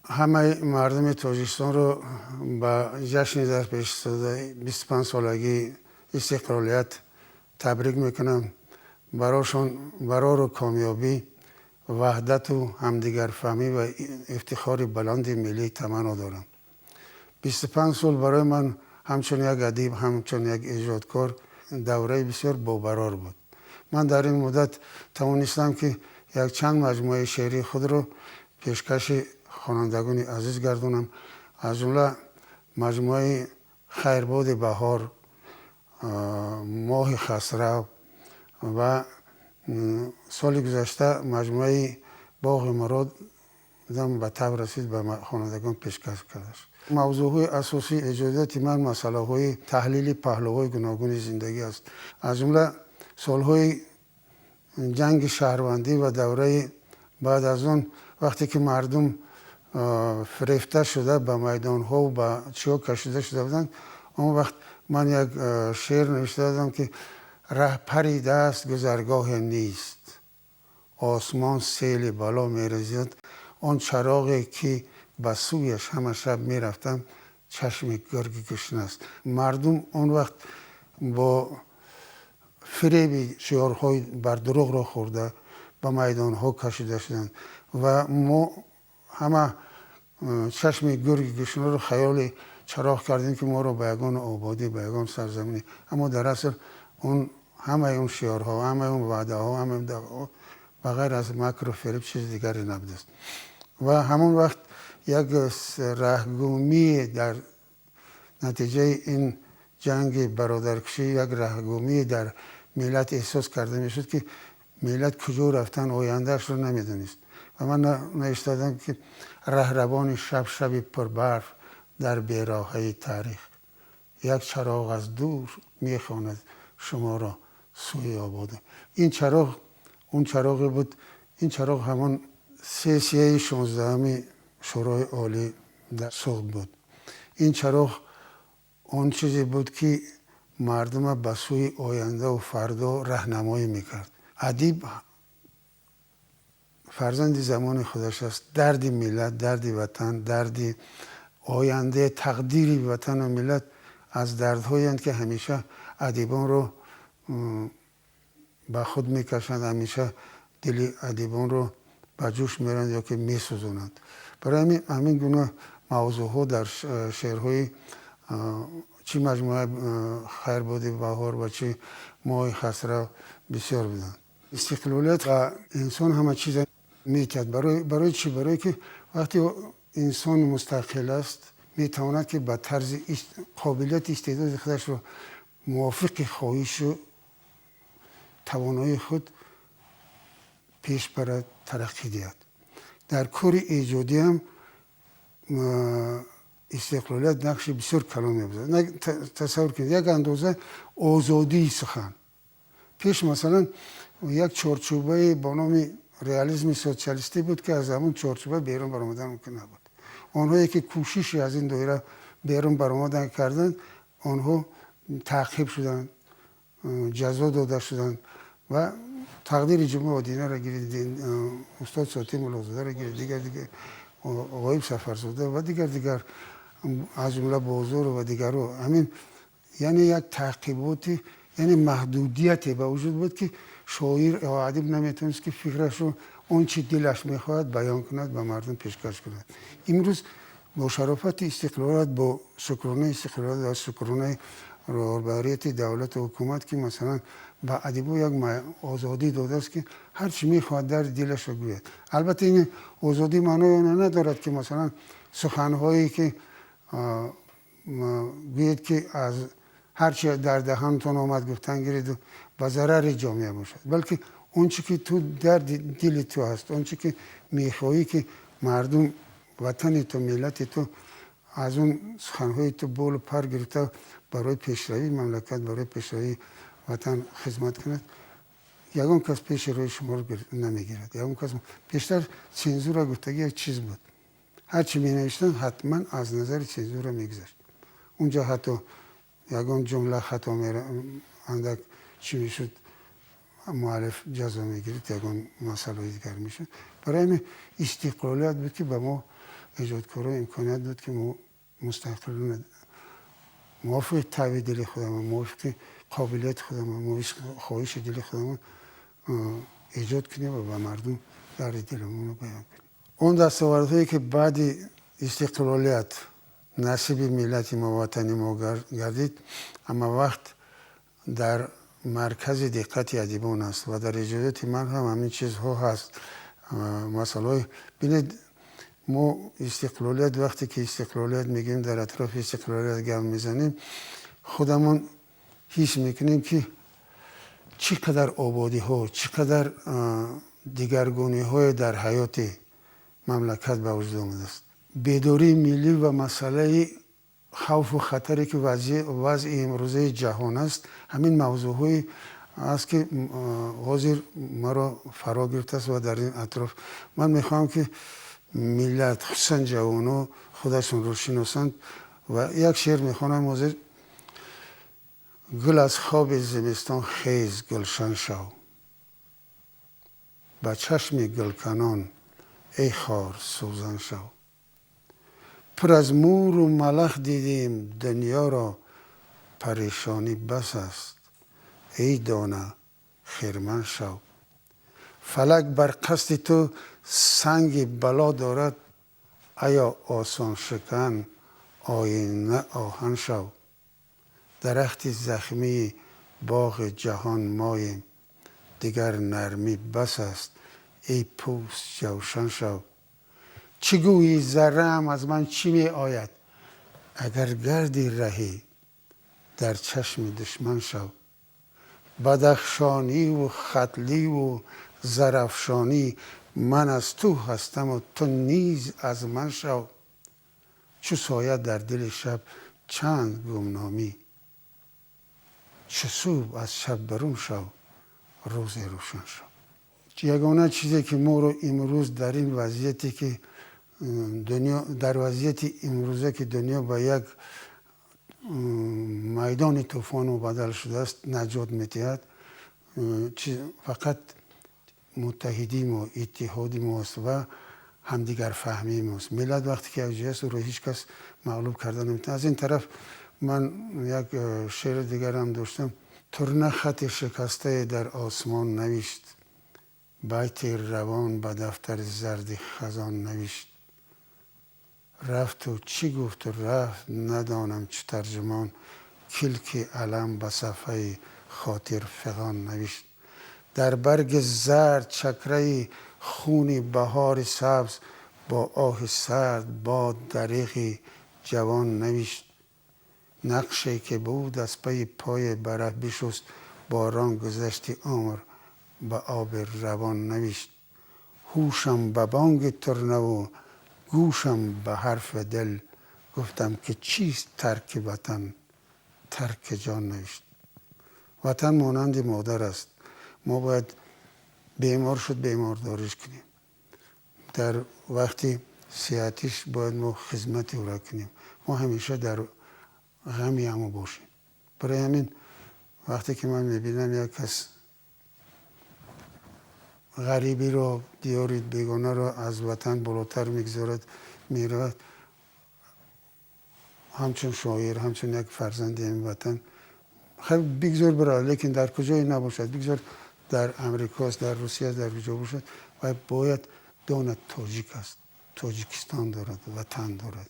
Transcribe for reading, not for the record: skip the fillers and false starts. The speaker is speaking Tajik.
Ҳамаи мардуми Тоҷикистонро ба ҷашни дар пеш истодаи 25-солагии истиқлолият табрик мекунам. Барошон барору комёбӣ, ваҳдату ҳамдигарфаҳмӣ ва ифтихори баланди миллӣ таманно дорам. 25 сол барои ман ҳамчун як адиб, ҳамчун як эҷодкор давраи бисёр бобарор буд. Ман дар ин муддат тавонистам, ки якчанд маҷмӯаи шеърии худро пешкаши хонандагони азиз гардонам, аз ҷумла маҷмӯаи «Хайрбоди баҳор», «Моҳи хасрав» ва соли гузашта маҷмӯаи «Боғи мурод» ба таб расид, ба хонандагон пешкаш карда шуд. Мавзӯъҳои асосии эҷодияти ман масъалаҳои таҳлили паҳлӯҳои гуногуни зиндагӣ аст, аз ҷумла солҳои ҷанги шаҳрвандӣ ва давраи баъд аз он, вақте ки мардум фирефта шуда ба майдонҳо ва ба чиҳо кашида шуда буданд. Он вақт ман як шеър навишта будам, ки раҳ паридааст, гузаргоҳе нест, осмон сели бало мерезад, он чароғе ки ба сӯяш ҳама шаб мерафтам, чашми гурги гушна аст. Мардум он вақт бо фиреби шиорҳои бардурӯғро хӯрда ба майдонҳо кашида шуданд ва мо ҳама чашми гурги гушнаро хаёли чароғ кардем, ки моро ба ягон ободӣ, ба ягон сарзаминӣ. Аммо дар асл он ҳамаи он шиорҳо, ҳамаи он ваъдаҳо, ҳамаи он даъваҳо ба ғайр аз макру фиреб чизи дигаре набудааст. Ва ҳамон вақт як раҳгумӣ дар натиҷаи ин ҷанги бародаркушӣ, як раҳгумӣ дар миллат эҳсос карда мешуд, ки миллат куҷо рафтан, ояндаашро намедонист. Ва ман навишта будам, ки раҳравони шаб, шаби пурбарф дар бероҳаи таърих, як чароғ аз дур мехонад шуморо сӯи ободӣ. Ин чароғ он чароғе буд, ин чароғ ҳамон сессияи 16-уми Шӯрои Олӣ дар Суғд буд. Ин чароғ он чизе буд, ки мардума ба сӯи ояндаву фардо раҳнамоӣ мекард. Адиб фарзанди замони худаш аст. Дарди миллат, дарди ватан, дарди ояндаи тақдири ватану миллат аз дардҳоеанд, ки ҳамеша адибонро ба худ мекашанд, ҳамеша дили адибонро ба ҷӯш меранд ё ки месӯзонанд. Барои ҳамин гуна мавзӯъҳо дар шеърҳои чӣ маҷмӯаи «Хайрбоди баҳор» ва чӣ «Моҳи хасрав» бисёр буданд. Истиқлолият ва инсон ҳама чиза метиҳад. Барои чӣ? Барое ки вақте инсон мустақил аст, метавонад, ки ба тарзи қобилияти истеъдоди худашро мувофиқи хоҳишу тавоноии худ пеш барад, тараққӣ диҳад. Дар кори эҷодиам истиқлолият нақши бисёр калон мебозад. Тасаввур кунед, як андоза озодии сухан. Пеш, масалан, як чорчӯбае бо номи реализми социалистӣ буд, ки аз ҳамон чорчӯба берун баромадан мумкин набуд. Онҳое ки кӯшише аз ин доира берун баромадан карданд, онҳо таъқиб шуданд, ҷазо дода шуданд. Ва тақдири Ҷумъа Одинаро гирид, устод Сотим Муллозодаро гирид, дигар дигар, Ғоиб Сафарзода ва дигар дигар, аз ҷумла Бозору ва дигарро. Ҳамин, яъне як таъқиботи, яъне маҳдудияте ба вуҷуд буд, ки шоир ё адиб наметавонист, ки фикрашро, он чи дилаш мехоҳад, баён кунад, ба мардум пешкаш кунад. Имрӯз бо шарофати истиқлолият, бо шукронаи истиқлолият ва шукронаи роҳбарияти давлату ҳукумат, ки масалан ба адибо як озодӣ додааст, ки ҳар чӣ мехоҳад дар дилашро гӯяд. Албатта, ин озодӣ маънои онро надорад, ки масалан суханҳое ки гӯед, ки аз ҳар чи дар даҳантон омад гуфтан гириду ба зарари ҷомеа бошад, балки он чи ки ту дар дили ту ҳаст, он чи ки мехоҳӣ, ки мардум, ватани ту, миллати ту аз он суханҳои ту болу пар гирифта барои пешравии мамлакат, барои пешравии ватан хизмат кунад, ягон кас пеши рӯи шуморо намегирад. Ягон кас. Пештар цензура гуфтагӣ як чиз буд, ҳар чи менавиштанд, ҳатман аз назари цензура мегузашт. Унҷо ҳатто ягон ҷумла хато андак чӣ мешуд, муаллиф ҷазо мегирифт, ягон масъалаи дигар мешуд. Барои ҳамин истиқлолият буд, ки ба мо эҷодкорон имконият дод, ки мо мустақилона мувофиқи таъби дили худамон, мувофиқи қобилияти худамон, мувофиқи хоҳиши дили худамон эҷод кунем ва ба мардум дарди дилмонро баён кунем. Он дастовардҳое, ки баъди истиқлолият насиби миллати мо, ватани мо гардид, ҳама вақт дар маркази диққати адибон аст ва дар эҷодиёти ман ҳам ҳамин чизҳо ҳаст. Масъалаҳои, бинед, мо истиқлолият, вақте ки истиқлолият мегӯем, дар атрофи истиқлолият гап мезанем, худамон ҳис мекунем, ки чӣ қадар ободиҳо, чӣ қадар дигаргуниҳое дар ҳаёти мамлакат ба вуҷуд омадааст. Бедории миллӣ ва масъалаи хавфу хатаре, ки вазъи имрӯзаи ҷаҳон аст, ҳамин мавзӯъҳое аст, ки ҳозир маро фаро гирифтааст ва дар ин атроф ман мехоҳам, ки миллат, хусусан ҷавонҳо, худашонро шиносанд ва як шеър мехонам ҳозир. Гул, аз хоби зимистон хез, гулшан шав, ба чашми гулканон, эй хор, сӯзан шав. Пур аз муру малах дидем дунёро, парешонӣ бас аст, эй дона, хирман шав. Фалак бар қасди ту санги бало дорад, аё осоншикан, оина оҳан шав. Дарахти захмии боғи ҷаҳон моем, дигар нармӣ бас аст, эй пӯст, ҷавшан шав. Чӣ гӯӣ, зарраам, аз ман чӣ меояд? Агар гардӣ раҳӣ, дар чашми душман шав. Бадахшониву хатливу Зарафшонӣ, ман аз ту ҳастаму ту низ аз ман шав. Чу соя дар дили шаб чанд гумномӣ, чу субҳ аз шаб берун шав, рӯзе рӯшан шав. Ягона чизе, ки моро имрӯз дар ин вазъияте, ки дунё, дар вазъияти имрӯза, ки дунё ба як майдони тӯфон мубаддал шудааст, наҷот медиҳад, фақат муттаҳидии мо, иттиҳоди мост ва ҳамдигарфаҳмии мост. Миллат вақте ки якҷоя аст, ӯро ҳеҷ кас мағлуб карда наметавонад. Аз ин тараф ман як шеъри дигарам доштам. Турна хати шикастае дар осмон навишт, байти равон ба дафтари зарди хазон навишт. Рафту чӣ гуфту рафт, надонам чӣ тарҷумон, килки алам ба сафҳаи хотир фиғон навишт. Дар барги зард чакраи хуни баҳори сабз, бо оҳи сард бод дареғи ҷавон навишт. Нақше ки буд, аз пайи пое бараф бишуст, борон гузашти умр ба оби равон навишт. Ҳушам ба бонги турнаву гӯшам ба ҳарфи дил, гуфтам, ки чист тарки ватан? Тарки ҷон навишт. Ватан монанди модар аст. Мо бояд бемор шуд, бемордориш кунем, дар вақти сиҳатиш бояд мо хизмати ӯро кунем, мо ҳамеша дар ғами ҳамо бошем. Барои ҳамин вақте ки ман мебинам, як кас ғарибиро, диёри бегонаро аз ватан болотар мегузорад, меравад, ҳамчун шоир, ҳамчун як фарзанди ҳамин ватан, бигзор биравад, лекин дар куҷое набошад, бигзор дар Амрикост, дар Русия, дар куҷо бошад, вай бояд донад, тоҷик аст, Тоҷикистон дорад, ватан дорад.